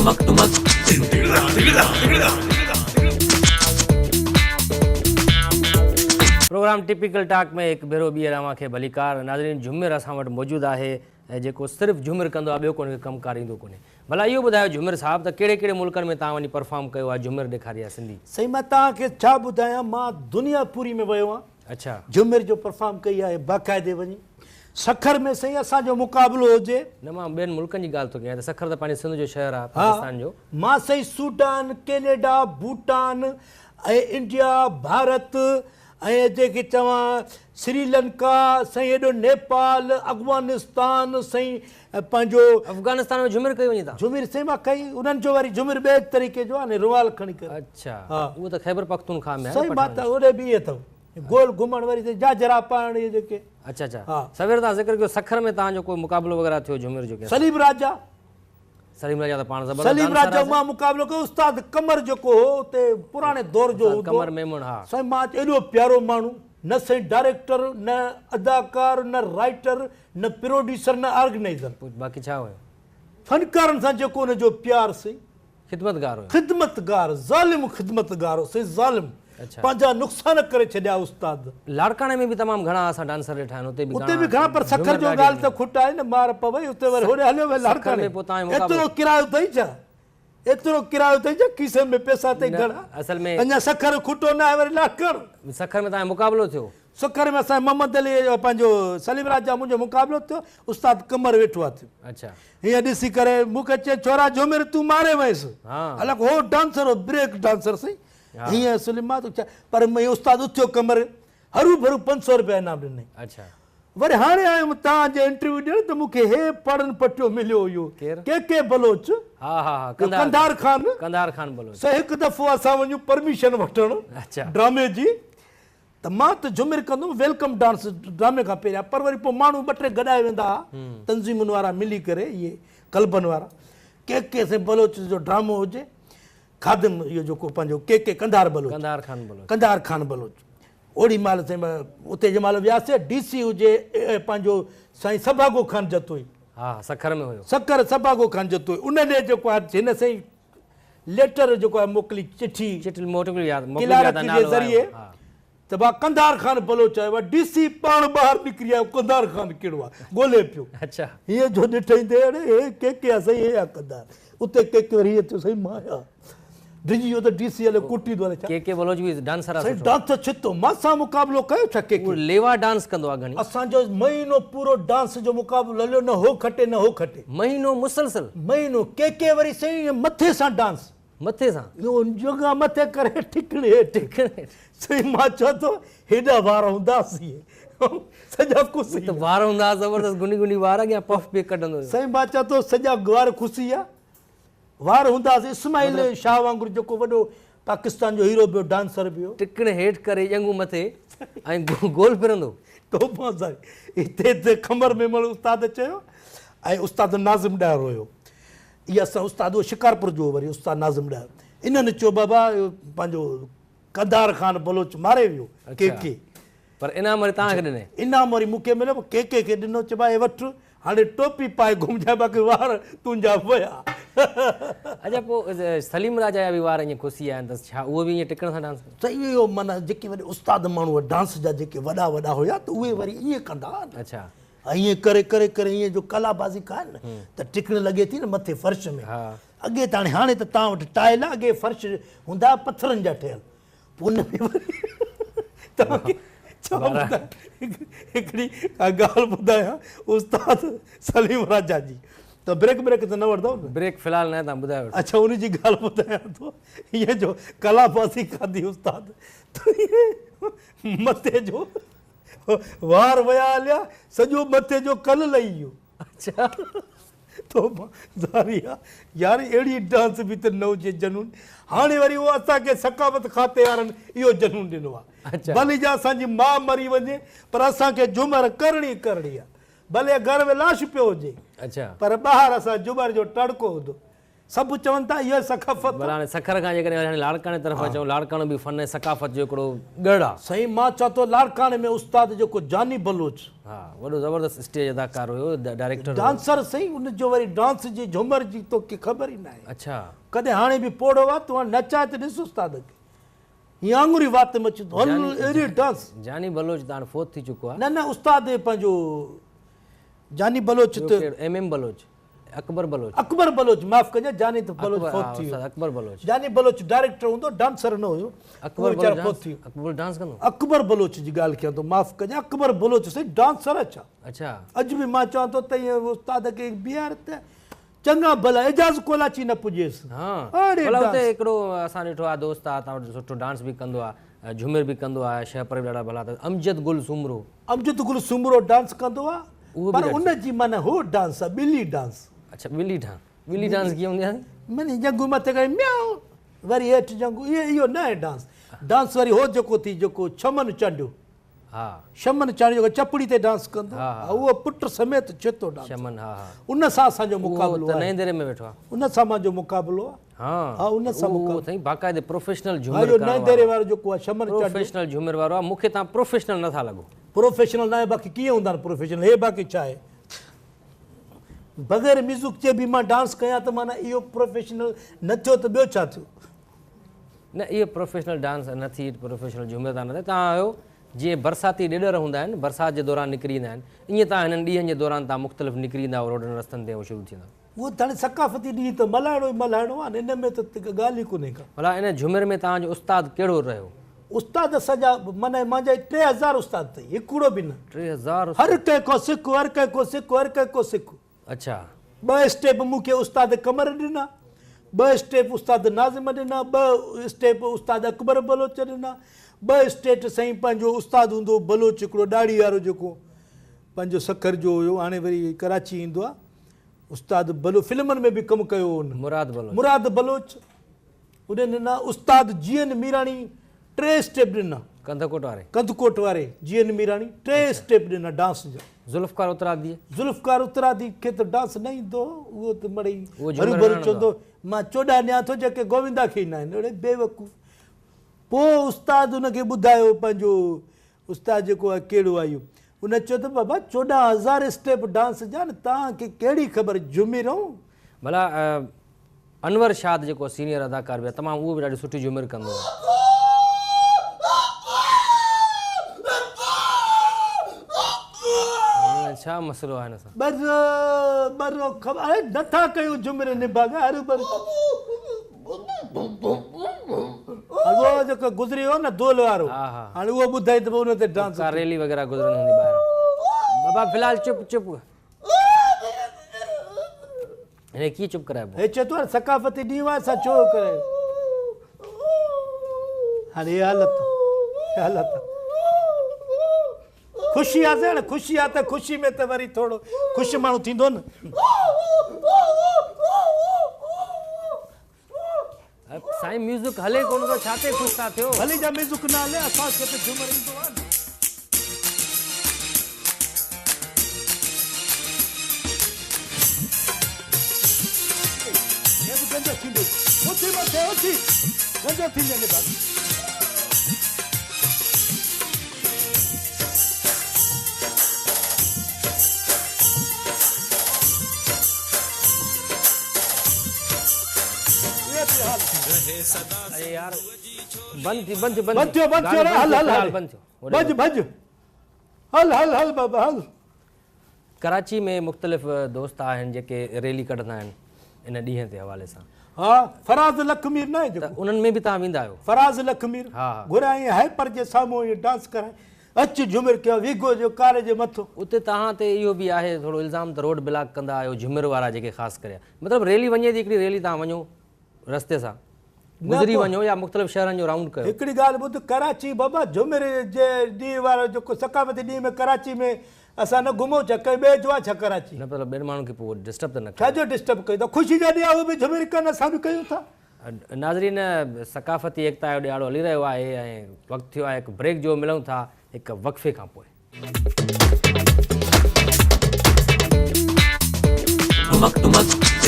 ٽمڪ ٽمڪ. Programme typical talk ۾ هڪ ڀيرو ٻيهر اوهان کي ڀليڪار. ناظرين جهومر اسان وٽ موجود آهي ۽ جيڪو صرف جهومر ڪندو آهي ٻيو ڪو ان کي ڪم ڪار ايندو ڪونهي. ڀلا اهو ٻڌايو جهومر صاحب ته ڪهڙي ڪهڙي ملڪن ۾ توهان وڃي پرفارم ڪيو آهي جهومر ڏيکاري آهي سنڌي. سائين مان توهان کي ڇا ٻڌايان مان دنيا پوري ۾ ويو آهيان. اڇا. جهومر جو پرفارم ڪئي آهي باقاعدي وڃي سکر ۾ سائين اسان جو مقابلو هجي. نه مان ٻين ملڪن جي ڳالهه ٿو ڪيان ته سکر ته پنهنجي سنڌ جو شهر آهي پاڪستان جو. مان سائين Sudan, Canada, Bhutan ۽ India, Bharat ۽ جيڪي چوان سري لنڪا سائين هيڏو نيپال، افغانستان سائين پنهنجو. افغانستان ۾ جهومر ڪئي وڃي تان. جهومر سائين مان ڪئي انهن جو وري جهومر ٻئي طريقي جو آهي نه رومال کڻي ڪري. اڇا اهو ته خيبر پختونخوا ۾ آهي نه سائين مان ته اوڏي به ائين اٿو گول گهمڻ وري سائين جاجرا پائڻ اهي جيڪي. اڇا اڇا سوير تان ذڪر ڪيو سکر ۾ تان جو ڪو مقابلو وغيره ٿيو جهومر جو ڪنهن سان. سليم راجا. سليم راجا ته پاڻ زبردست سليم راجا مان مقابلو ڪيو استاد قمر جيڪو هو اتي پراڻي دور جو هوندو قمر ميمڻ ها. سائين مان ايڏو پيارو ماڻهو نه سائين ڊائريڪٽر نه اداڪار نه رائيٽر نه پروڊيوسر نه آرگنائيزر. پوء باقي ڇا هيو؟ فنڪارن سان جيڪو ان جو پيار سائين. خدمتگار هيو. خدمتگار ظالم خدمتگار هو سائين ظالم. اڇا. پنهنجا نقصان ڪري ڇڏيا استاد. لاڙڪاڻي ۾ به تمام گهڻا اسان ڊانسر ڏٺا آهن اتي به اتي به گهڻا پر سکر جو ڳالهه ته کٽ آهي نه مار پوي اتي وري هوڏي هليو ويو سکر لاڙڪاڻي ۾ پوء تان جو مقابلو. ايترو ڪرايو اٿئي ڇا ايترو ڪرايو اٿئي ڇا کيسن ۾ پئسا اٿئي گهڻا اصل ۾ اڃا سکر کٽو نه آهي وري لاڙڪاڻو. سکر ۾ تان جو مقابلو ٿيو. سکر ۾ اسان محمد علي پنهنجو سليم راجا منهنجو مقابلو ٿيو استاد قمر ويٺو آ ٿيو. اڇا. هيئن ڏسي ڪري مون کي چئي ڇورا جهومر تون ماري ويس. حالانڪ هو ڊانسر هو بريڪ ڊانسر سائين. هيئن سليم مان ته پر استاد اٿيو قمر هرو ڀرو 500 روپيا انعام ڏنائين. اڇا. وري هاڻي آيم تان جي انٽرويو ڏيڻ ته مون کي هي پڙن پٽيو مليو اهو ڪير؟ ڪي ڪي بلوچ. ها ها ها قنڌار خان. قنڌار خان بلوچ. سو هڪ دفعو اسان وڃون پرميشن وٺڻ اڇا. ڊرامي جي ته مان ته جهمر ڪندم welcome dance ڊرامي کان پهريان پر وري پوء ماڻهو ٻه ٽي گڏائي ويندا ها تنظيمن وارا ملي ڪري اهي ڪلبن وارا ڪي ڪي سائين بلوچ جو ڊرامو هجي خادم اهو جيڪو پنهنجو ڪي ڪي قنڌار بلوچ قنڌار خان بلوچ قنڌار خان بلوچ اوڏي مهل سائين اتي جنهن مهل وياسي ڊي سي هجي پنهنجو سائين سڀاڳو خان جتوئي ها سکر ۾ هيو سکر سڀاڳو خان جتوئي ان ڏي جيڪو آهي هن سائين ليٽر جيڪو آهي موڪلي چٺي چٺي موڪلي ياد موڪلي ياد ڪلارڪ جي ذريعي ته با قنڌار خان بلوچ آيو آهي ڊي سي پاڻ ٻاهر نڪري آيو قنڌار خان ڪهڙو آهي ڳولي پيو اڇا هيئن جو ڏٺئي ته اڙي هي ڪي ڪي آهي سائين هي آهي قنڌار اتي ڪي ڪي وري هيئن ٿيو سائين مان آهيان ڊڄي ويو ته ڊي سي هلي ڪٽيندو هلي ڇا ڪي ڪي بلوچ به ڊانسر آهي سائين ڊانس ڇتو مان سان مقابلو ڪيو ڇا ڪي ڪي ليوا ڊانس ڪندو آهي گهڻي اسان جو مهينو پورو ڊانس جو مقابلو هليو نه هو کٽي نه هو کٽي مهينو مسلسل مهينو ڪي ڪي وري سائين مٿي سان ڊانس مٿي سان جوڳا مٿي ڪري ٺڪڻي هيٺ سائين مان چوان ٿو هيڏا وار هونداسين سڄا کسي ته وار هوندا زبردست گني گني وار اڳيان پف به ڪڍندو هيو سائين مان چوان ٿو سڄا وار کسي ويا وار هونداسين اسماعيل شاهه وانگر جيڪو وڏو پاڪستان جو هيرو به هو ڊانسر به هو. ٽڪڻ هيٺ ڪري ڄنگهون مٿي ۽ گول ڦرندو. توبه سائين هتي ته قمر ميمڻ استاد چيو ۽ استاد ناظم ڏاهر هيو اهي اسان استاد اهو شڪارپور جو هو وري استاد ناظم ڏاهر انهن چيو بابا پنهنجو قنڌار خان بلوچ ماري ويو ڪي ڪي. پر انعام وري توهان کي ڏني. انعام وري مون کي مليو پر ڪي ڪي کي ڏنو چي ڀائي وٺ هاڻي ٽوپي پائي گهمجانء باقي وار تنهنجا ويا. اڇا پوء سليم راجا جا به وار ائين کسي آيا آهن ته ڇا اهو به ائين ٽڪڻ سان ڊانس ڪندو. سائين اهو معنيٰ جيڪي وڏي استاد ماڻهو ڊانس جا جيڪي وڏا وڏا هيا ته اهي وري ائين ڪندا هئا نه. اڇا. ائين ڪري ڪري ڪري ائين جو ڪلا بازي ڪا نه ته ٽڪڻ لڳي ٿي نه مٿي فرش ۾. اڳي ته هاڻي هاڻي ته توهان وٽ ٽائل آهي اڳي فرش هوندا هئا پٿرن جا ٺهيل. پوء ان ۾ وري توهان کي ڇا ٻڌايان هڪڙي ڪا ڳالهه ٻڌايان استاد سليم راجا جي ته بريڪ بريڪ ته نه وٺندؤ نه؟ بريڪ في الحال نه توهان ٻڌايو وٺو. اڇا ان جي ڳالهه ٻڌايان ٿو هيئن جو ڪلا بازي کاڌي استاد ته مٿي جو وار ويا هليا سڄو مٿي جو ڪل لهي ويو. اڇا. توبه زاري آ يار اهڙي ڊانس به ته نه هجي جنون هاڻي وري اهو اسان کي ثقافت کاتي وارن اهو جنون ڏنو آ ڀلي جا اسان جي ماء مري وڃي پر اسان کي جهمر ڪرڻي ڪرڻي آ ڀلي گهر ۾ لاش پيو هجي پر ٻاهر اسان جهمر جو ٽڙڪو هوندو. سڀ چون ٿا اها ثقافت. ڀلا هاڻي سکر کان جيڪڏهن هاڻي لاڙڪاڻي طرف اچون، لاڙڪاڻو به فن ۽ ثقافت جو هڪڙو ڳڙهه آ. سائين مان چوان ٿو لاڙڪاڻي ۾ استاد جيڪو جاني بلوچ. ها وڏو زبردست اسٽيج اداڪار هيو، ڊائريڪٽر هيو. ڊانسر سائين ان جو وري ڊانس جي جهومر جي توکي خبر ئي ناهي. اڇا. ڪڏهن هاڻي به پوڙهو آ تون هاڻي نچائي ته ڏس استاد کي. هيئن آڱريون وات ۾ اچي ٿو هل اهڙي ڊانس. جاني بلوچ ته هاڻي فوت ٿي چڪو آ. نه نه استاد پنهنجو جاني بلوچ ته. M M Baloch. اڪبر بلوچ. اڪبر بلوچ معاف ڪجان جاني ته بلوچ فوت ٿي ويو. اڪبر بلوچ. جاني بلوچ ڊائريڪٽر هوندو ڊانسر نه هيو. اڪبر بلوچ فوت ٿي ويو. اڪبر بلوچ ڊانس ڪندو. اڪبر بلوچ جي ڳالهه ڪيان ٿو معاف ڪجان اڪبر بلوچ سائين ڊانسر آ ڇا. اڇا. اڄ به مان چوان ٿو ته ائين استاد کي بيهار ته چڱا ڀلا اعجاز ڪولاچي نه پڄيس. ها ڀلا اتي هڪڙو اسان ڏٺو آ دوست آ تان وٽ سٺو ڊانس به ڪندو آ جهومر به ڪندو آ شهپر به ڏاڍا ڀلا اٿس امجد گل سومرو. امجد گل سومرو ڊانس ڪندو آ پر ان جي معنيٰ هو ڊانس آ ٻلي ڊانس. اڇا ٻلي ڊانس ٻلي ڊانس ڪيئن هوندي آ؟ معنيٰ ڄنگهون مٿي ڪري ميائو وري هيٺ ڄنگهون اهو نه آهي ڊانس ڊانس وري هو جيڪو ٿي جيڪو ڇمن چانڊيو ها شمن چانڊيو جيڪو چپڙي تي ڊانس ڪندو اهو پٽ سميت ڇتو ڊانس شمن ها ها ان سان اسان جو مقابلو آهي نئين ديري ۾ ويٺو آ ان سان منهنجو مقابلو آ ها ها ان سان مقابلو اهو سائين باقاعده پروفيشنل جهومر ڪرڻ وارو نئين ديري وارو جيڪو آ شمن چانڊيو پروفيشنل جهومر وارو آ مون کي تان پروفيشنل نٿا لڳو. پروفيشنل ناهي باقي ڪيئن هوندا آهن پروفيشنل هي باقي ڇا آهي بغير ميوزڪ جي به مان ڊانس ڪيان ته معنيٰ اهو پروفيشنل نه ٿيو ته ٻيو ڇا ٿيو. نه اهو پروفيشنل ڊانس نه ٿي پروفيشنل جهومر تان نه ٿي تان آهيو جيئن برساتي ڏيڏر هوندا آهن برسات جي دوران نڪري ايندا آهن ائين تان هنن ڏينهن جي دوران تان مختلف نڪري ايندا آهيو روڊن رستن تي ۽ شروع ٿي ويندا. اهو ته هاڻي ثقافتي ڏينهن ته ملهائڻو ئي ملهائڻو آهي نه ان ۾ ته ڳالهه ئي ڪونهي ڪا. ڀلا ان جهومر ۾ توهان جو استاد ڪهڙو رهيو؟ استاد اسان جا معنيٰ مانجا 3000 استاد اٿئي هڪڙو به نه. 3000 استاد. هر ڪنهن کان سک هر ڪنهن کان سک هر ڪنهن کان سک. اڇا. ٻه اسٽيپ مون کي استاد قمر ڏنا، ٻه اسٽيپ استاد ناظم ڏنا، ٻه اسٽيپ استاد اڪبر بلوچ ڏنا، ٻه اسٽيٽ سائين پنهنجو استاد هوندو هو بلوچ هڪڙو ڏاڙهي وارو جيڪو پنهنجو سکر جو هيو هاڻي وري ڪراچي ايندو آهي. استاد بلو فلمن ۾ به ڪم ڪيو هو ان. مراد بلوچ. مراد بلوچ ان ڏنا. استاد جي اين ميراڻي ٽي اسٽيپ ڏنا. ڪنڌڪوٽ واري. ڪنڌڪوٽ واري جي اين ميراڻي ٽي اسٽيپ ڏنا ڊانس جا. ذوالفقار اترادي. ذوالفقار اترادي کي ته ڊانس نه ايندو هو اهو ته مڙئي هروڀرو چوندو هو مان چوڏهن ڏيان ٿو جيڪي گووندا کي ئي ناهن اڙي بيوقوف. پوء استاد ان کي ٻڌايو پنهنجو استاد جيڪو آهي ڪهڙو آهي اهو؟ ان چيو ته بابا 14 هزار اسٽيپ ڊانس جا آهن توهان کي ڪهڙي خبر جهومي رهون. ڀلا انور شاد جيڪو سينيئر اداڪار به آهي تمام اهو به ڏاڍي سٺي جهومر ڪندو آهي. ڇا مسئلو آهي هن سان. ٻرو ٻرو خبر اڙي نٿا ڪيون جهومر نڀاڳا هروڀرو. اهو جيڪو گذري ويو نه دول وارو هاڻي اهو ٻڌائي ته ان تي ڊانس ڪا ريلي وغيره گذرندي هوندي ٻاهران بابا في الحال چپ چپ هن کي ڪيئن چپ ڪرائبو هي چئي ٿو ثقافتي ڏينهن آهي اسان ڇو ڪرايو هاڻي هي حالت حالت خوشي آ سائين خوشي آ ته خوشي ۾ ته وري ٿورو خوش ماڻهو ٿيندو نه. سائين ميوزڪ هلي ڪونه ٿو ڇا تي خوش ٿا ٿيو. ڀلي جا ميوزڪ نه هلي اسان کي ته جهومر ايندو آ نه. هي به گنجو ٿيندو اٿي مٿي اٿي گنجو ٿيندي نڀاڳي. اري يار بند ٿي بند ٿي بند ٿيو بند ٿيو هل هل هل بند ٿيو ڀڄ ڀڄ هل هل هل بابا هل. ڪراچي ۾ مختلف دوست آهن جيڪي ريلي ڪڍندا آهن ان ڏينهن تي حوالي سان. ها فراز لکمير ناهي جيڪو. ته انهن ۾ به توهان ويندا آهيو. فراز لکمير ها ها. گهرائين هائپر جي سامهون ائين ڊانس ڪرائين اچ جهمر ڪيو ويگو جو ڪار جي مٿو. اتي توهان تي اهو به آهي ٿورو الزام ته روڊ بلاڪ ڪندا آهيو جهمر وارا جيڪي خاص ڪري مطلب ريلي وڃي ٿي هڪڙي ريلي توهان وڃو رستي سان گذري وڃو يا مختلف شهرن جو رائونڊ ڪيو. هڪڙي ڳالهه ٻڌ ڪراچي بابا جهمر جي ڏينهن وارو جيڪو ثقافتي ڏينهن ۾ ڪراچي ۾ اسان نه گهمون ڇا ڪنهن ٻئي جو آ ڇا ڪراچي. نه مطلب ٻين ماڻهن کي پوء ڊسٽرب ته نه ڪيو. ڇا جو ڊسٽرب ڪيون ٿا خوشي جو ڏينهن آ اهي به جهمر ڪن اسان به ڪيون ٿا. ناظرين ثقافتي ايڪتا جو ڏهاڙو هلي رهيو آهي ۽ وقت ٿيو آهي هڪ بريڪ جو ملون ٿا هڪ وقفي کان پوء. ٺمڪ ٺمڪ.